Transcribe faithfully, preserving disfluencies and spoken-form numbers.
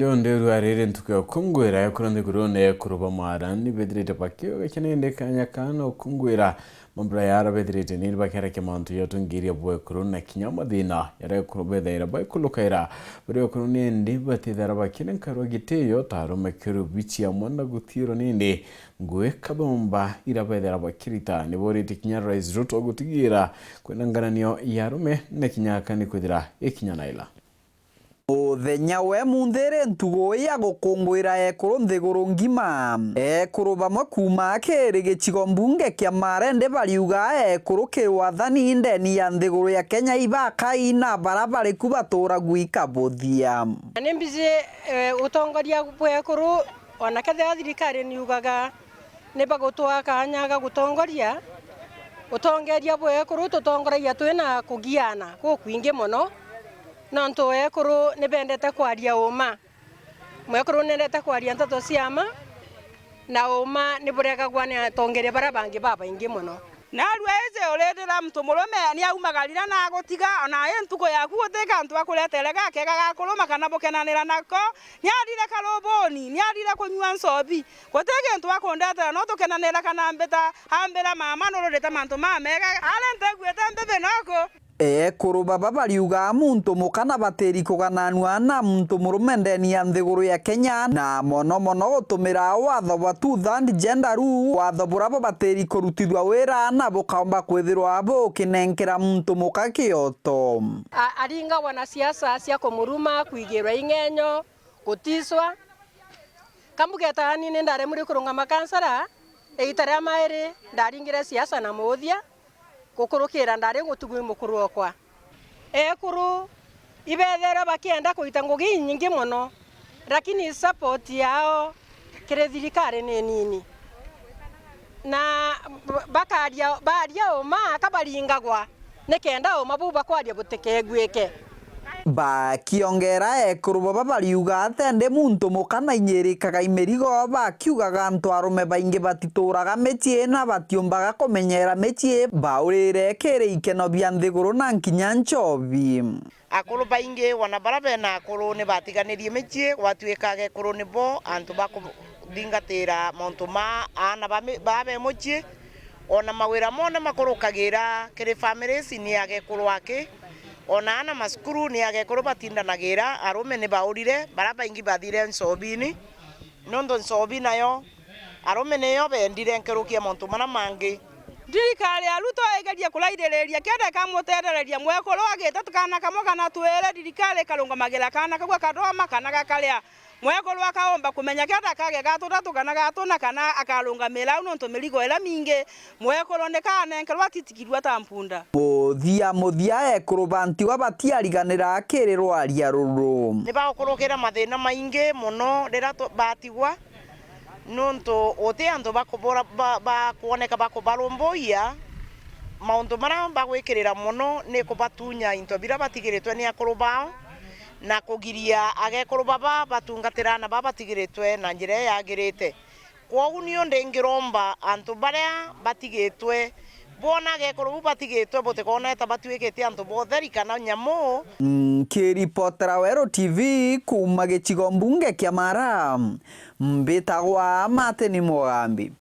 Yo ndirua riri ntuku ya ukungwira ekuru nthigurune ekuru ba Mara ni bethirite bakiuga kinindi kanya kana ukungwira mambura yara bethirite ni bakerakia mantu ya utungiria bwa ekuru na kinya mathina yara ekuru bethaira baikulukaira bari ekuru nindi batithara bakine nkarwa gitiyo ta arume kiru bichi amwe na gutiiro nindi ngui kathumba ira bethira bakirita ni borite kinya Rais Ruto gutigira kwina ngaranio ya arume na kinya akani kwithira ikinya na ila. Muthenya we munthi iri ntugu ya gukungwira ekuru nthiguru ngima. Ekuru bamwe kuuma kiri gicigo mbunge kia Mara indi bariuga ekuru kiri wathani ndeni ya nthiguru ya Kenya ibakai na bara bari ku batuura gwika buthia. Na ni mbiji, eh, utongoria bwa ekuru, ona kethira thirikari niugaga ni bagutwaa kanya ga gutongoria, utongeria bwa ekuru tutongoragia twina kugiana gukwingi mono. Nontu ekuru ni bendete kwaria uuma. Mwekuru ni endete kwaria nteto cia mma, na uuma ni buregagwa ni atongeria baria bangi babaingi mono. Narua iji urithira muntu murume ni aumagarira na agutiga, ona i ntuku yaku guti kantu akuretere gakega ga kuruma kana bukenanira nako. Ni arire karubuni, ni arire kunyua nsobi. Guti kintu akundetera, no tukenanira kana mbita ambira, "Mama, nururite mantu mamega." Ari ntiguite mbibi noku. Ekuru baba bariuga muntu muka na batiri kugananua na muntu murume ndeni ya nthiguru ya Kenya, na mono mono gutumira watho bwa two third gender rule, watho bura bo batiri kurutithua wira na bukaumba kwithirwa bukinenkera muntu muka kioto. A-, aringa wanasiasa cia kumuruma, kwigirwa ing'enyo, gutiswa. Kambugeta ni ni ndaremire kurungama kansara, igita ria mairi ndaringire siasa na muuthia, gukurukira ndari ngutugwi mukuru okwa. Ekuru ibetherwa bakienda kuita ngugi inyingi mono, lakini support yao kiri thirikari ni nini. Na bakaria, baria uma kabaringagwa. Nikenda uma buu bakwaria butikeguike. Bakiongera ekuru baba bariuga ati ndi muntu muka na inyirikaga imirigo, bakiugaga antu arume baingi batituraga micii na batiumbaga kumenyera micii, baurire kiri ikeno bia nthiguru na nkinya nchobi. Akuru baingi, wana bara bena akuru, ni batiganirie micii, gwatuika agekuru nibo antu ba kuthingatira mauntu ma aana ba mi-, ba be mucii. Ona mawira monthe makurukagira kiri families ni agekuru aki, ona aana macukuru ni agekuru batindanagira, arume ni baurire, bara baingi bathire ncobini, nontu ncobi nayo arume niyo bendire nkuruki ya mauntu mara mangi. Thirikari ya Ruto igerie kuraithiriria kenda ikamutethereria mwekuru agite kaana kamwe kana twiri, thirikari ikarungamagira kaana kau gakadoma kana gakaria. Mwekuru akaumba kumenya kenda kage ga tuthatu kana ga tuna kana akarungamira au, nontu mirigo iria mingi mwekuru ni kanenkerwa atitikirua ta mpunda. Muthia muthia, ekuru bantigwa batiariganira kiri rwaria ruru. Ni bagukurukira mathina maingi mono riria tu-, batigwa, nontu guti antu bakubura-, ba-, bakwoneka bakubarumbuia. Mauntu maria bagwikirira mono ni kubatunya into biria batigiritwe ni akuru bao, na kugiria agekuru baba batungatira aana baba batigiritwe na njira iria yagirite. Kwogu niu ndingiromba antu baria batigitwe, bwona agekuru bau batigitwe, butikone ta batuikite antu ba utheri kana nyamu. Nkiripotera Weru T V kuuma gicigo mbunge kia Mara, mbitagwa Martin Mugambi.